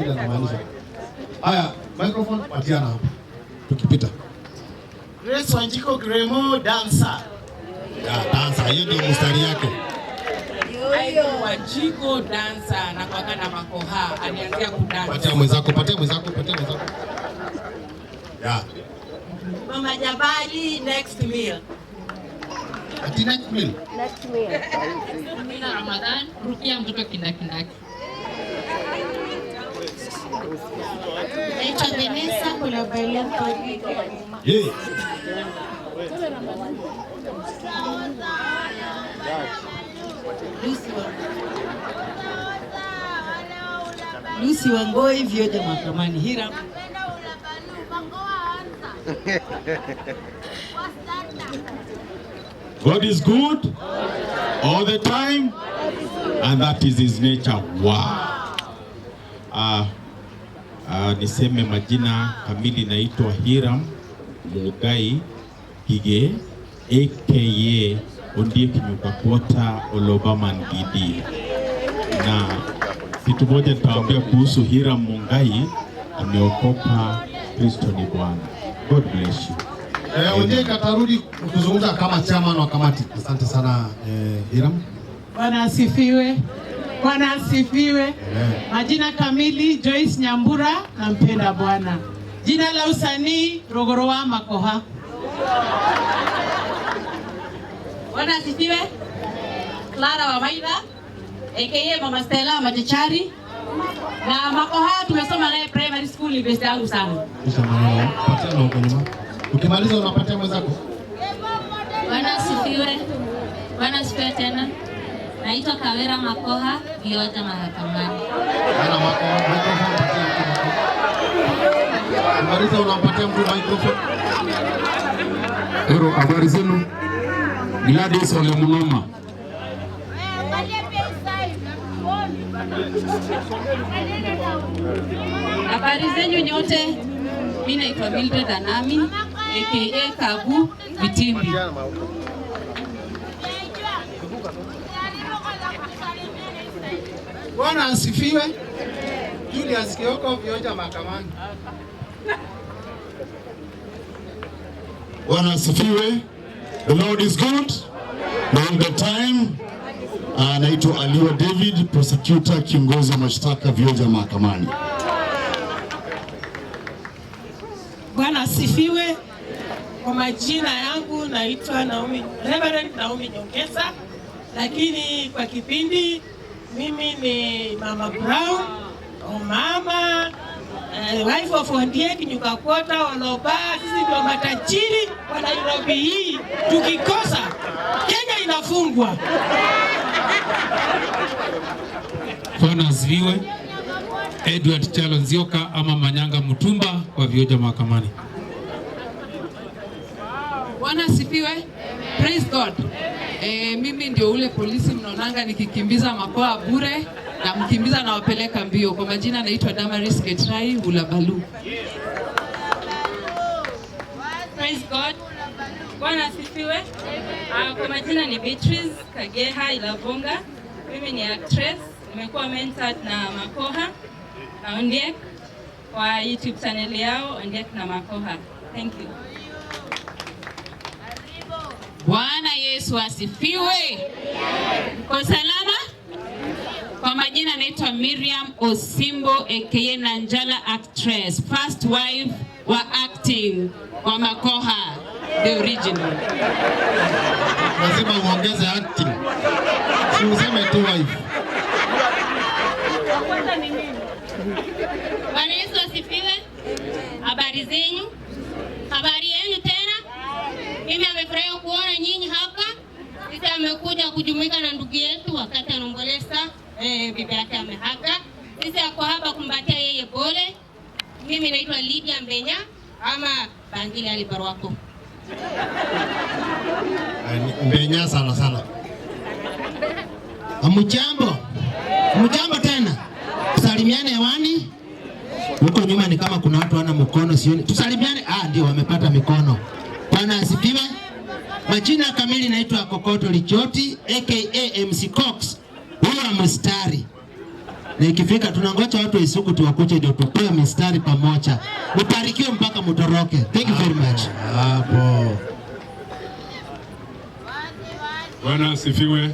vile anamaanisha. Haya, microphone patiana hapo. Tukipita. Grace Wanjiku Gremo, dancer. Ya, dancer, hiyo ndio mstari yake. Wanjiku dancer na kwa na Makoha alianzia kudance. Patia mwenzako, patia mwenzako, patia mwenzako. Ya. Mama Jabali, next meal. Ati next meal. Next meal. Amina Ramadhan, Rukia mtoto kindakindaki. Naitwa Vanessa Kulabalia. Yeah. Lucy Wangoi, Vioja mahakamani. Hira. God is good all the time and that is his nature. Wow. Niseme majina kamili, naitwa Hiram Mugai Gige aka Ondiek Nyuka Olobaman Gidi. Na kitu moja nitawaambia kuhusu Hiram Mungai, ameokoka. Kristo ni Bwana. God bless you. Ondiek atarudi kuzungumza kama chairman wa kamati. Asante sana Hiram. Bwana asifiwe. Bwana asifiwe. Majina kamili Joyce Nyambura, nampenda Bwana. Jina la usanii Rogorowa Makoha. Bwana asifiwe. Clara Wamaitha aka Mama Stella Machachari na Makoha tumesoma naye primary school, ni best yangu sana. Kisha maneno, patia na huko nyuma. Ukimaliza unapatia mwenzako. Bwana asifiwe. Bwana asifiwe tena. Naitwa Kawera Makoha, Vioja mahakamani. Ana microphone, patia mtu microphone. Ukimaliza unampatia mtu microphone. Hero, habari zenu? Gladys Ole Munoma. Habari zenyu nyote, mimi naitwa Mildred Anami aka Kabu Vitimbi. Bwana asifiwe. Julius Kioko, Vioja mahakamani. Bwana asifiwe. The Lord is good all the time. Naitwa Aliwa David, prosecutor, kiongozi wa mashtaka Vioja mahakamani. Bwana asifiwe. Kwa majina yangu naitwa Naomi, Reverend Naomi Nyongesa, lakini kwa kipindi mimi ni Mama Brown, mama wife of Ondiek Nyukakwota Oloba. Sisi ndio matajiri wa Nairobi hii, tukikosa Kenya inafungwa. Bwana asifiwe. Edward Chalo Nzioka ama Manyanga Mutumba wa Vioja mahakamani. Bwana asifiwe. Praise God. Mimi ndio ule polisi mnaonanga nikikimbiza Makoha bure na mkimbiza na wapeleka mbio. Kwa majina naitwa Damaris Ketrai Ulabalu. Praise God. Bwana asifiwe. Kwa majina ni Beatrice Kageha Ilavonga. Mimi ni actress, nimekuwa mentored na Makoha na Ondiek kwa YouTube channel yao Ondiek na Makoha. Thank you. Bwana Yesu asifiwe. Kwa salama? Kwa majina naitwa Miriam Osimbo aka Nanjala actress, first wife wa acting wa Makoha, the original. Lazima uongeze acting. Si useme tu wife. Bwana Yesu asifiwe. Habari zenyu? Habari yenu tena? Mimi amefurahi kuona nyinyi hapa. Sisi amekuja kujumuika na ndugu yetu wakati anaomboleza bibi yake amehaga. Sisi ako hapa kumbatia yeye pole. Mimi naitwa Lydia Mbenya ama Bangili Ali Barwako. Mbenya sana sana. Amujambo. Amujambo tena. Tusalimiane hewani. Huko nyuma ni kama kuna watu wana mkono sioni. Tusalimiane. Ndio wamepata mikono. Bwana asifiwe. Majina kamili naitwa Kokoto Lichoti aka MC Cox. Huyo wa mstari. Na ikifika tunangoja watu wa Isuku tuwakuje ndio tupewe mistari pamoja. Mbarikiwe mpaka mutoroke. Thank you very much. Hapo. Bwana asifiwe.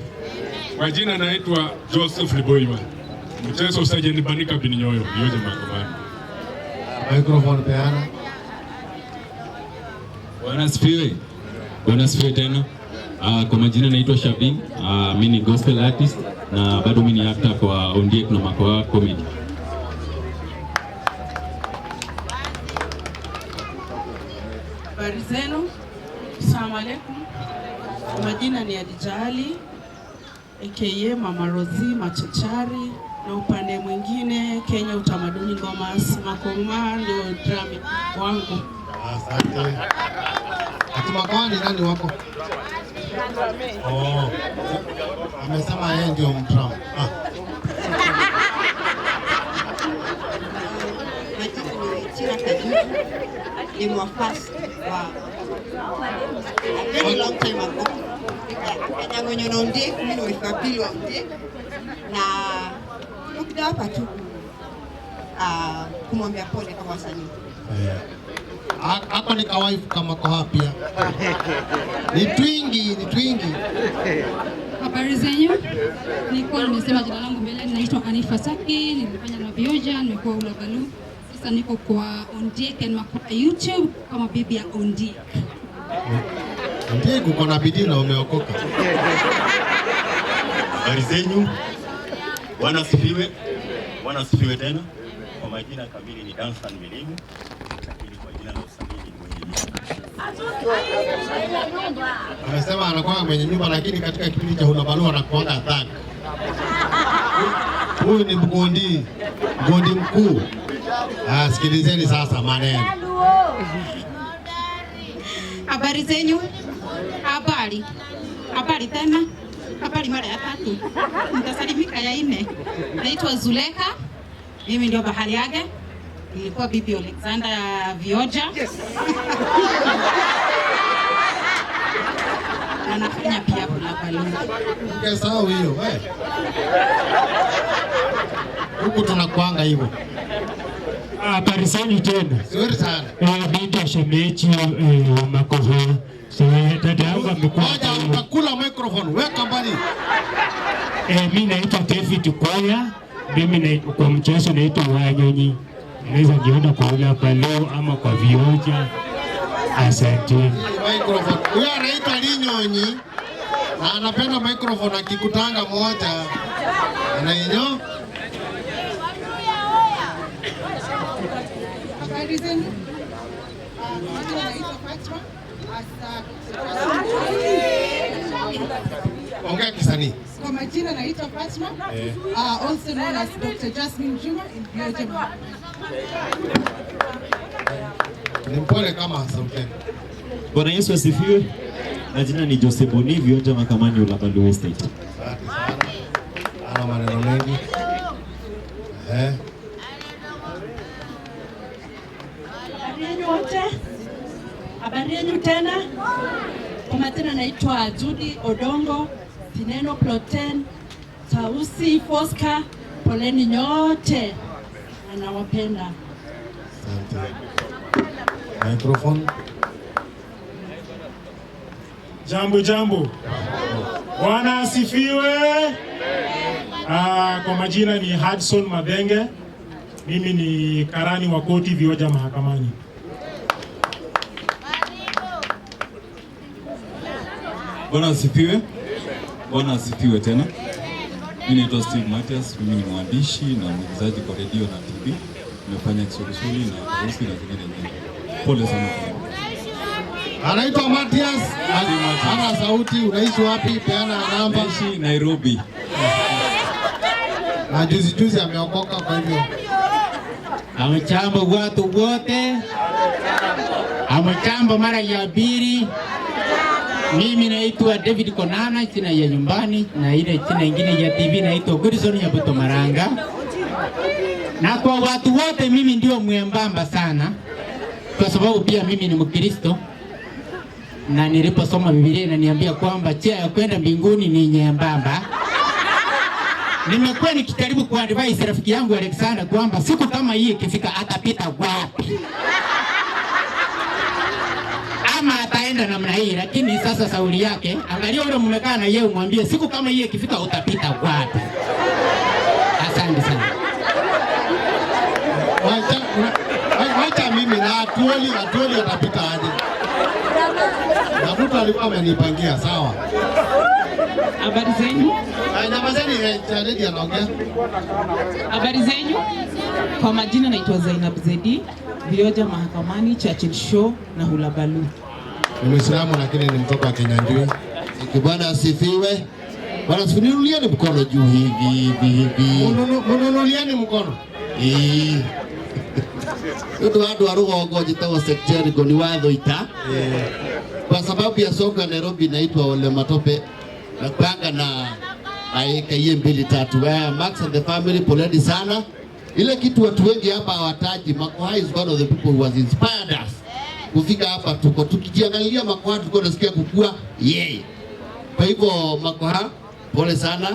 Kwa jina naitwa Joseph Liboiwa, mchezo Sergeant Banika Bininyoyo, Vioja Mahakamani. Microphone peana. Bwana asifiwe. Bwana asifiwe tena. Kwa majina naitwa Shabin. Mimi ni gospel artist na bado mimi ni actor kwa Ondiek na Makoha Comedy. Habari zenu, salamu alaikum. Kwa majina ni Adija Ali aka Mama Rozi Machachari, na upande mwingine Kenya Utamaduni Ngoma Makoma ndio drama wangu. Asante. Ati Makoha ni nani wako? Oh. Amesema yeye ndio mdrum. Ah. Majina ni Tina Kajuju, ni mwafasi wa a very long time ago. Akanyang'onywa na Ondiek, mimi ni wife wa pili wa Ondiek, na tumekuja hapa tu kumwambia pole kama wasanii. Eh. Hako ni kawaifu kama Makoha pia. Ni twingi, ni twingi. Habari zenyu, nilikuwa nimesema jina langu mbele, naitwa Anifa Saki, nilifanya na Vioja, nimekuwa Ulabalu. Sasa niko kwa Ondiek and Makoha YouTube kama bibi ya Ondiek. Ondiek uko na bidii na umeokoka. Habari zenyu. Bwana asifiwe. Bwana asifiwe tena. Kwa majina kamili ni Dansan Milimu, lakini kwa jina la usanii ni mwenye nyumba. Amesema anakuwa mwenye nyumba, lakini katika kipindi cha Hullabaloo anakuanga thug. Huyu ni mgondi, mgondi mkuu. Ah, sikilizeni sasa maneno. Habari zenyu? Habari. Habari tena. Habari mara ya tatu. Nitasalimika ya nne. Naitwa Zuleka. Mimi ndio bahari yake. Nilikuwa bibi Alexander Vioja. Yes. Na nafanya pia Hullabaloo. Ungesahau hiyo, eh. Huku tunakuanga hivyo. Habari zenu tena. Nzuri sana. Naitwa Shemeji wa Makoha. Dada yangu amekuwa. Ngoja utakula microphone, weka mbali. Mimi naitwa David Koya. Mimi kwa mchezo naitwa Wanyonyi. Naweza jiona kwa Hullabaloo ama kwa Vioja. Asante. Microphone. Huyo anaitwa Linyonyi na anapenda microphone, akikutanga moja anainyo. Habari zenu. Majina naitwa Fatma. Ongea kisanii. Kwa majina naitwa Fatma. Also known as Dr. Jasmine Juma in Vioja. Ni mpole kama sauti yake. Bwana Yesu asifiwe. Majina ni Jose Boni, Vioja Mahakamani, Hullabaloo Estate. Asante sana. Ana maneno mengi. Habari yenu wote. Habari yenu tena. Kwa majina naitwa Judy Odongo, Sineno Ploten, Tausi Foska, poleni nyote. Na nawapenda. Asante. Microphone. Jambo jambo. Bwana asifiwe. Kwa majina ni Hudson Madenge. Mimi ni karani wa koti Vioja Mahakamani. Bwana asifiwe. Bwana asifiwe tena. Mimi naitwa Steve Matias, mimi ni mwandishi na mwigizaji kwa redio na TV. Nimefanya Kisulisuli na Tausi na zingine nyingi. Pole sana. Anaitwa Matias, ana sauti. Unaishi wapi? Peana namba. Naishi Nairobi. Na juzi juzi ameokoka, kwa hivyo. Amchambo watu wote. Amchambo mara ya pili. Mimi naitwa David Konana, jina ya nyumbani, na ile jina ingine ya TV naitwa Goodson Nyabuto Maranga. Na kwa watu wote mimi ndio mwembamba sana, kwa sababu pia mimi ni Mkristo. Na niliposoma Biblia inaniambia kwamba njia ya kwenda mbinguni ni nyembamba. Nimekuwa nikijaribu kuadvise rafiki yangu Alexander kwamba siku kama hii ikifika atapita wapi ama ataenda namna hii, lakini sasa sauli yake, angalia ule mmekaa na yeye, umwambie siku kama hii ikifika utapita wapi. Asante sana. Wacha mimi na Atuoli atapita aje? Na mtu alikuwa amenipangia sawa. Habari zenyu? Nyamazeni, Charedi anaongea. Habari zenyu? Kwa majina naitwa Zainab Zedi, Vioja Mahakamani, Churchill Show na Hulabalu. Ni Muislamu lakini ni mtoto wa Kinyanjui. Bwana asifiwe. Bwana asifiwe. Nunulieni mkono juu hivi hivi hivi. Mununulieni mkono. Eh. Ndu wandu wa rugongo njitagwo Secretary ni watho ita. Kwa sababu ya soka Nairobi inaitwa Ole Matope na panga na AKA 2 3. Max and the family, poleni sana. Ile kitu watu wengi hapa hawataji, Makoha is one of the people who has inspired us kufika hapa. Tuko tukijiangalia Makoha tulikuwa tunasikia kukua yeye. Kwa hivyo Makoha, pole sana.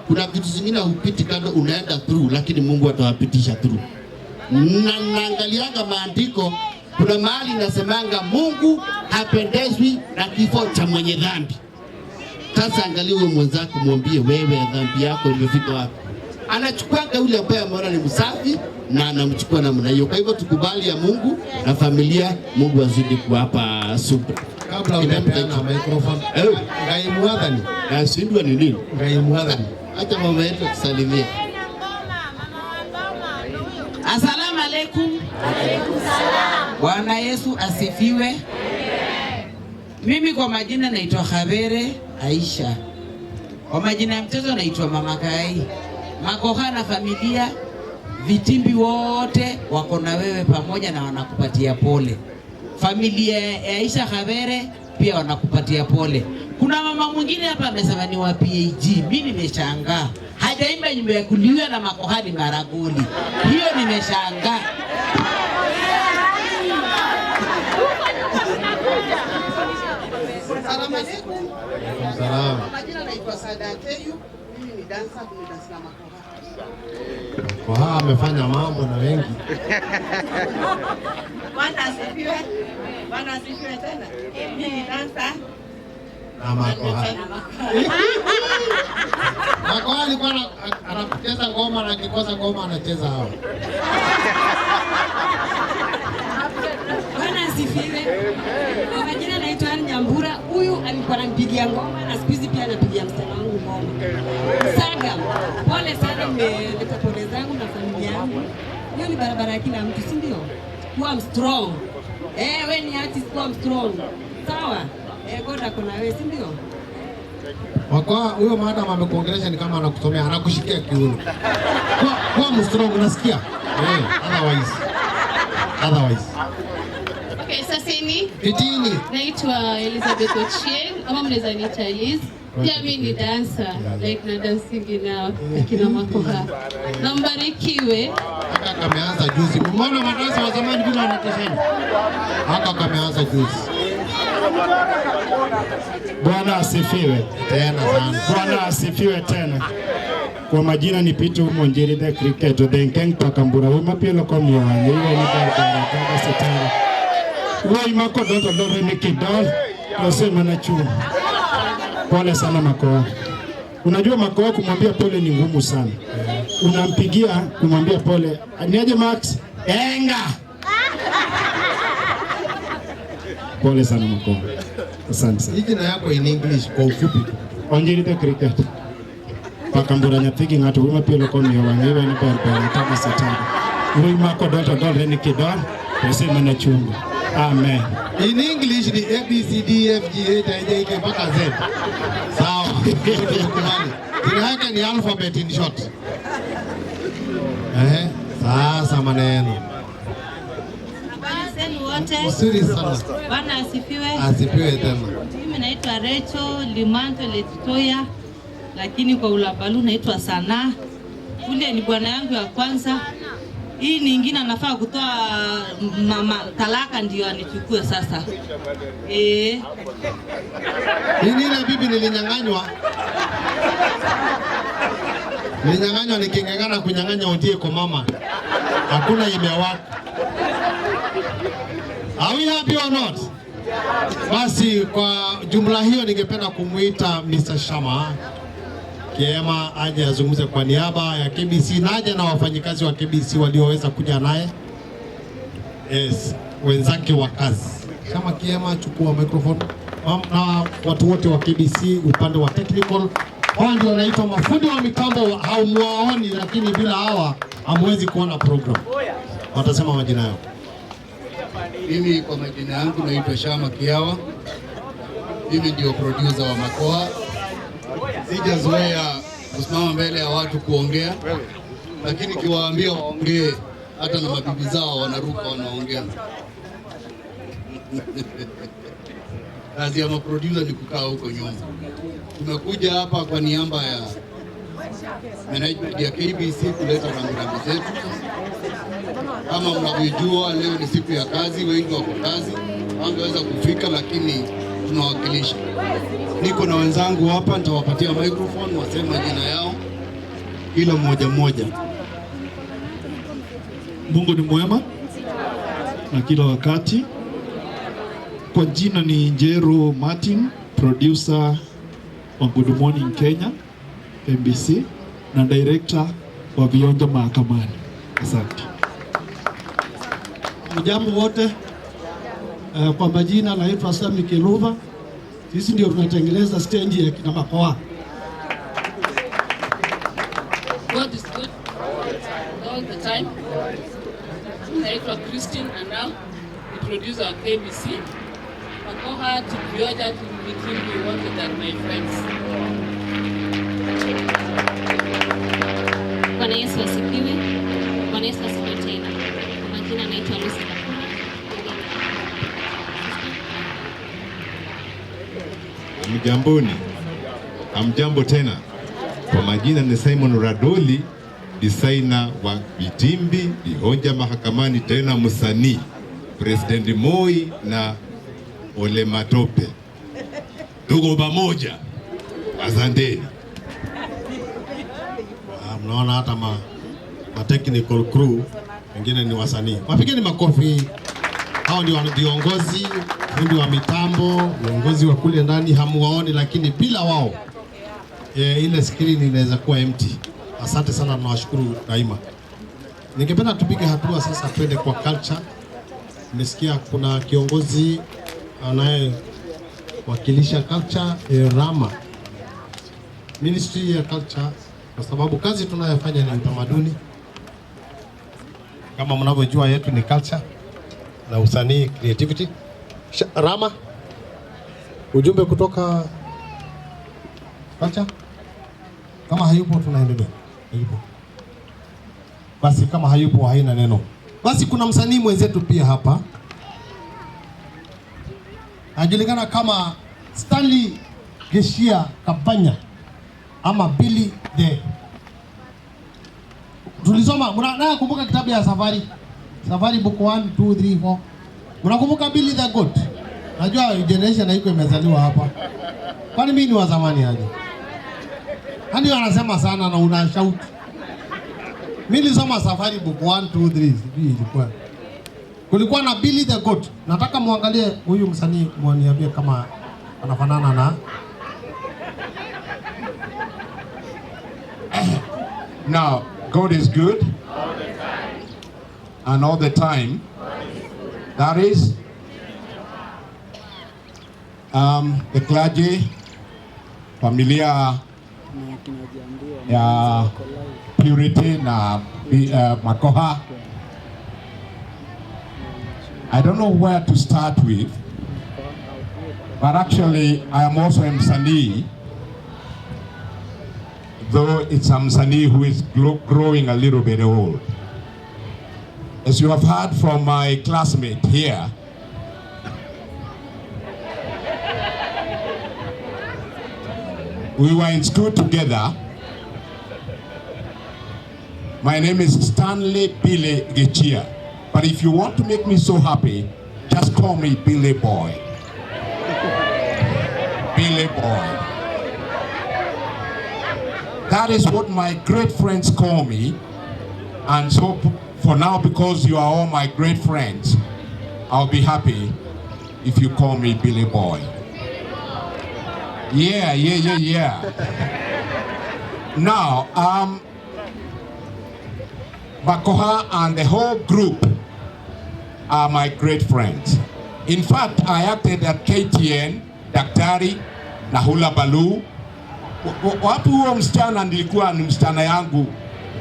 Kuna vitu zingine hupiti kando, unaenda through, lakini Mungu atawapitisha through. Na naangalianga maandiko, kuna mahali nasemanga Mungu hapendezwi na kifo cha mwenye dhambi. Sasa angalia huyo mwenzako, mwambie wewe dhambi yako imefika wapi. Anachukuanga yule ambaye ameona ni msafi na anamchukua namna hiyo. Kwa hivyo tukubali ya Mungu na familia, Mungu azidi kuwapa subra. Kabla hujapeana microphone, Ngai mwadhani. Nashindwa ni nini? Ngai mwadhani. Acha mama yetu akusalimie. Asalamu alaikum. Bwana Yesu asifiwe. Mimi kwa majina naitwa Khabere Aisha. Kwa majina ya mchezo naitwa Mama Kai. Makoha na familia vitimbi wote wako na wewe pamoja na wanakupatia pole. Familia ya Aisha Khabere pia wanakupatia pole. Kuna mama mwingine hapa amesema ni wa PAG. Mimi nimeshangaa. Hajaimba nyimbo ya kuliwa na makohani maragoli. Hiyo nimeshangaa. Salamu alaikum. Salamu. Kwa majina naitwa Sada Ateyu. Mimi ni dansa, tumedansi na Makoha. Makoha amefanya mambo na wengi. Bwana asifiwe. Bwana asifiwe tena. Mimi ni dansa na Makoha. Makoha alikuwa anacheza ngoma na akikosa ngoma anacheza hao. Bwana asifiwe. Kwa majina naitwa Ann Nyambura. Huyu alikuwa anampigia ngoma na siku hizi pia anapigia msichana wangu ngoma. Saga, pole sana, nimeleta pole zangu na familia yangu. Hiyo ni barabara ya kila mtu, si ndio? Kuwa strong. We ni artist, kuwa strong. Sawa? God ako na wewe, si ndio? Makoha, huyo madam amekuongelesha ni kama anakusomea, anakushikia kiuno. Kuwa strong, unasikia? Otherwise. Okay, saseni. Fitini. Naitwa Elizabeth Ochieng, ama mnaweza niita Liz. Pia mimi ni dancer, like na dancing na kina Makoha. Na mbarikiwe. Haka kameanza juzi. Umeona madansa wa zamani vile wanatoshana? Haka kameanza juzi. Bwana asifiwe tena sana. Bwana asifiwe tena. Kwa majina ni Peter Monjeri the cricket the Nkeng Pakambura wema pielo komi wange iwe ni barabara kama sitara. Woi mako doto dore ni kidol nasema na chuo. Pole sana Makoha. Unajua Makoha kumwambia pole ni ngumu sana. Unampigia kumwambia pole. Niaje Max? Enga. Pole sana Makoha. Asante sana. Hii jina yako in English kwa ufupi tu. Onjiri the cricket. Pakambura nyathigi ng'ato wima pielo komi wang'e iwe ni barabara kama sitara. Woi mako doto dore ni kidol nasema na chungu. Amen. In English ni A B C D F G H I J K mpaka Z. Sawa. Jina yake ni alphabet in short. Sasa maneno. Habari zenu wote. Mzuri sana. Bwana asifiwe. Asifiwe tena. Mimi naitwa Rachel Limanto Letitoya, lakini kwa Ulabalu naitwa Sanaa. Ule ni bwana yangu ya kwanza. Hii nyingine anafaa kutoa mama talaka ndio anichukue sasa. Hii ni ile bibi nilinyang'anywa. Nilinyang'anywa niking'ang'ana kunyang'anya Ondiek kwa mama. Hakuna imewaka. Are we happy or not? Basi kwa jumla hiyo ningependa kumuita Mr. Shama Kiema aje azungumze kwa niaba ya KBC na aje na wafanyikazi wa KBC walioweza kuja naye. Yes, wenzake wa kazi. Shama Kiema, chukua microphone. Na watu wote wa KBC upande wa technical, hawa ndio wanaitwa mafundi wa mitambo, haumuwaoni, lakini bila hawa hamwezi kuona program. Watasema majina yao. Mimi kwa majina yangu naitwa Shama Kiawa. Mimi ndio producer wa Makoha. Sijazoea kusimama mbele ya watu kuongea, lakini kiwaambia waongee, hata na mabibi zao wanaruka wanaongea. Kazi ya maproducer ni kukaa huko nyuma. Tumekuja hapa kwa niaba ya management ya KBC kuleta rambirambi zetu. Kama mnavyojua, leo ni siku ya kazi, wengi wako kazi, hawangeweza kufika, lakini tunawakilisha. Niko na wenzangu hapa, nitawapatia microphone waseme majina yao kila mmoja mmoja. Mungu ni mwema na kila wakati. Kwa jina ni Njeru Martin, producer wa Good Morning Kenya MBC na director wa Vionjo Mahakamani. Asante. Mjambo wote. Kwa majina naitwa Sami Kiluva. Sisi ndio tunatengeneza stendi ya kina Makoha. God is good all the time. Naitwa Christine Anao, the producer of KBC. Makoha, Team Vioja, Team Vitimbi, wote are my friends. Bwana Yesu asifiwe. Bwana Yesu asifiwe tena. Kwa majina naitwa Lucy Kakura. Mjamboni, hamjambo tena. Kwa majina ni Simon Radoli, designer wa Vitimbi, Vihonja Mahakamani, tena msanii, President Moi na Ole Matope. Tuko pamoja. Asanteni. Mnaona hata ma technical crew wengine ni wasanii. Wapigeni makofi. Hao ndio viongozi, fundi wa mitambo, viongozi wa kule ndani hamuwaoni, lakini bila wao ile screen inaweza kuwa empty. Asante sana, tunawashukuru daima. Ningependa tupige hatua sasa twende kwa culture. Nimesikia kuna kiongozi anayewakilisha culture, Rama, Ministry ya Culture, kwa sababu kazi tunayofanya ni utamaduni. Kama mnavyojua yetu ni culture na usanii, creativity. Rama, ujumbe kutoka culture? Kama hayupo tunaendelea. Hayupo. Basi kama hayupo haina neno. Basi kuna msanii mwenzetu pia hapa. Anajulikana kama Stanley Geshia Kabanya ama Billy the. Tulisoma, mnakumbuka kitabu ya Safari? Safari book 1, 2, 3, 4. Mnakumbuka Billy the Goat? Najua generation haiko imezaliwa hapa. Kwani mimi ni wa zamani aje? Hani wanasema sana na una shout. Mimi nilisoma Safari book 1, 2, 3, sijui ilikuwa. Kulikuwa na Billy the Goat. Nataka muangalie huyu msanii mwaniambie kama anafanana na. Now, God is good and all the time. That is the clergy, familia ya Purity na Makoha. I don't know where to start with, but actually I am also a msanii, though it's a msanii who is growing a little bit old. As you have heard from my classmate here, we were in school together. My name is Stanley Billy Gechia. But if you want to make me so happy, just call me Billy Boy. Billy Boy. That is what my great friends call me. And so for now, because you are all my great friends, I'll be happy if you call me Billy Boy. Yeah. Now, Makoha and the whole group are my great friends. In fact, I acted at KTN, Daktari, na Hula Baloo. Wapi huo msichana? Nilikuwa ni msichana yangu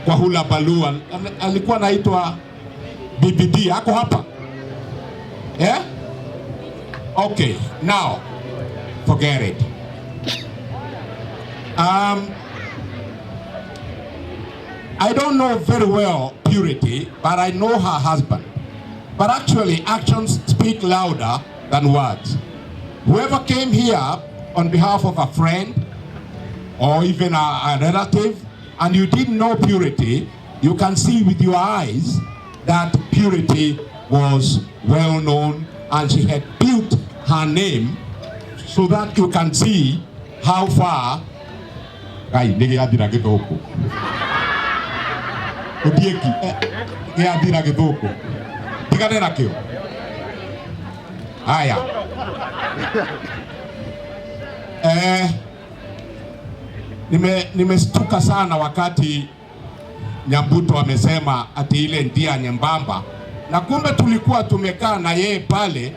kwa Hula Baloo, alikuwa anaitwa BBD, ako hapa? Yeah? Okay, now, forget it. I don't know very well Purity, but I know her husband. But actually, actions speak louder than words. Whoever came here on behalf of a friend or even a relative, and you didn't know Purity, you can see with your eyes that Purity was well known and she had built her name so that you can see how far. Ngai, nĩ gĩathira gĩthũngũ. Ũthiĩki, gĩathira gĩthũngũ. Tigane nakĩo. Haya. Nimestuka sana wakati Nyabuto amesema ati ile ndia nyembamba, na kumbe tulikuwa tumekaa na yeye pale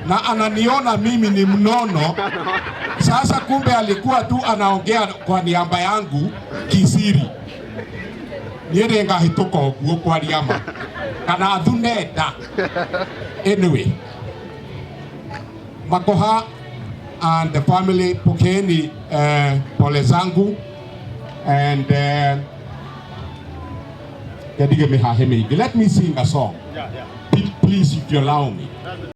na ananiona mimi ni mnono. Sasa kumbe alikuwa tu anaongea kwa niaba yangu kisiri. Niĩ ngahĩtũka ũguo kwaria ma kana thune nda. Anyway, Makoha and the family, pokeeni pole zangu and Let me sing a song. Please, if you allow me.